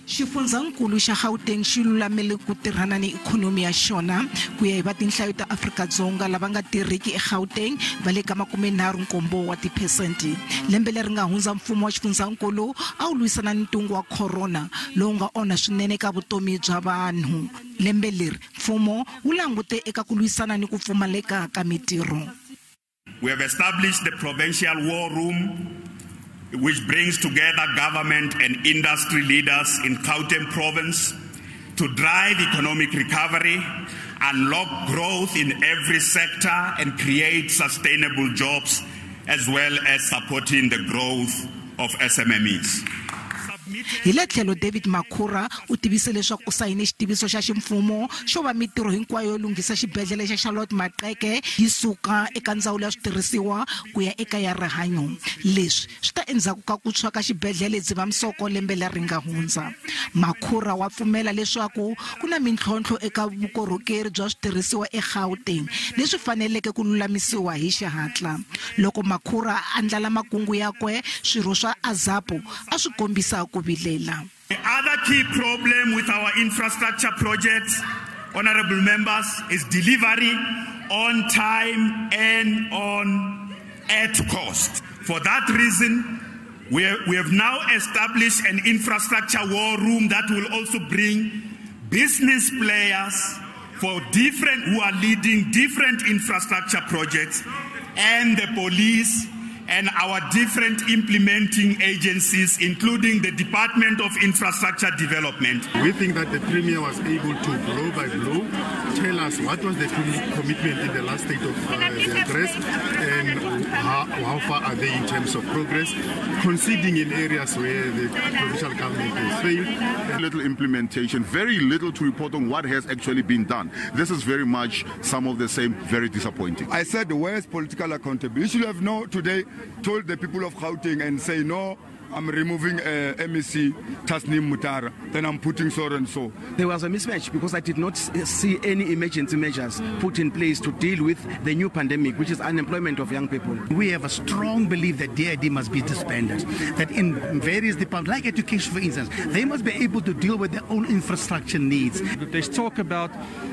Xifundzankulu xa Gauteng xi lulamele ku tirhana ni ikhonomi ya xona ku ya hi va tinhlayo ta Afrika-Dzonga lava nga tirhiki eGauteng va le ka 37 wa tiphesente. Lembe leri nga hundza mfumo wa xifundzankulu a wu lwisana ni ntungu wa corona lowu nga onha swinene eka vutomi bya vanhu. Lembe leri mfumo wu langute eka ku lwisana ni ku pfumaleka ka mitirho. We have established the provincial war room, which brings together government and industry leaders in Gauteng province to drive economic recovery, unlock growth in every sector and create sustainable jobs, as well as supporting the growth of SMMEs. Hi le tlhelo David Makhura u tivise leswaku u sayine xitiviso xa ximfumo xo va mitirho hinkwayo yo lunghisa xibedhlele xa Charlotte Maxeke yi suka eka ndzawulo ya switirhisiwa ku ya eka ya rihanyo. Leswi swi ta endzhaku ka ku tshwa ka xibedhlele Dzivamisoko lembe leri nga hundza. Makhura wa pfumela leswaku ku na mintlhontlho eka vukorhokeri bya switirhisiwa eGauteng leswi faneleke ku lulamisiwa hi xihatla. Loko Makhura a andlala makungu yakwe, swirho swa AZAPO a swi kombisa ku vilela. The other key problem with our infrastructure projects, honorable members, is delivery on time and on at cost. For that reason, we have now established an infrastructure war room that will also bring business players for different who are leading different infrastructure projects and the police and our different implementing agencies, including the Department of Infrastructure Development. We think that the Premier was able to, blow by blow, tell us what was the commitment in the last state of the address and how far are they in terms of progress, conceding in areas where the provincial government has failed. Little implementation, very little to report on what has actually been done. This is very much some of the same, very disappointing. I said, where's political accountability? You should have known today, told the people of Gauteng and say, no, I'm removing MEC Tasneem Mutara, then I'm putting so and so. There was a mismatch because I did not see any emergency measures put in place to deal with the new pandemic, which is unemployment of young people. We have a strong belief that DID must be disbanded, that in various departments, like education for instance, they must be able to deal with their own infrastructure needs. There's talk about,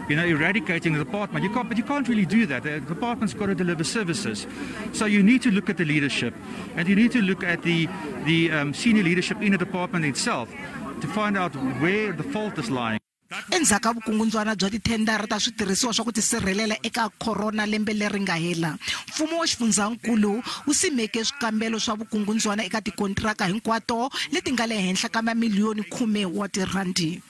eradicating the department. But you can't really do that. The department's got to deliver services. So you need to look at the leadership, and you need to look at the senior leadership in the department itself to find out where the fault is lying. Endzhaku ka vukungundzwana bya tithendara ta switirhisiwa swa ku tisirhelela eka corona lembe leri nga hela, mfumo wa xifundzankulu wu simeke swikambelo swa vukungundzwana eka tikontiraka hinkwato leti nga le henhla ka mamiliyoni 10 wa tirhandi.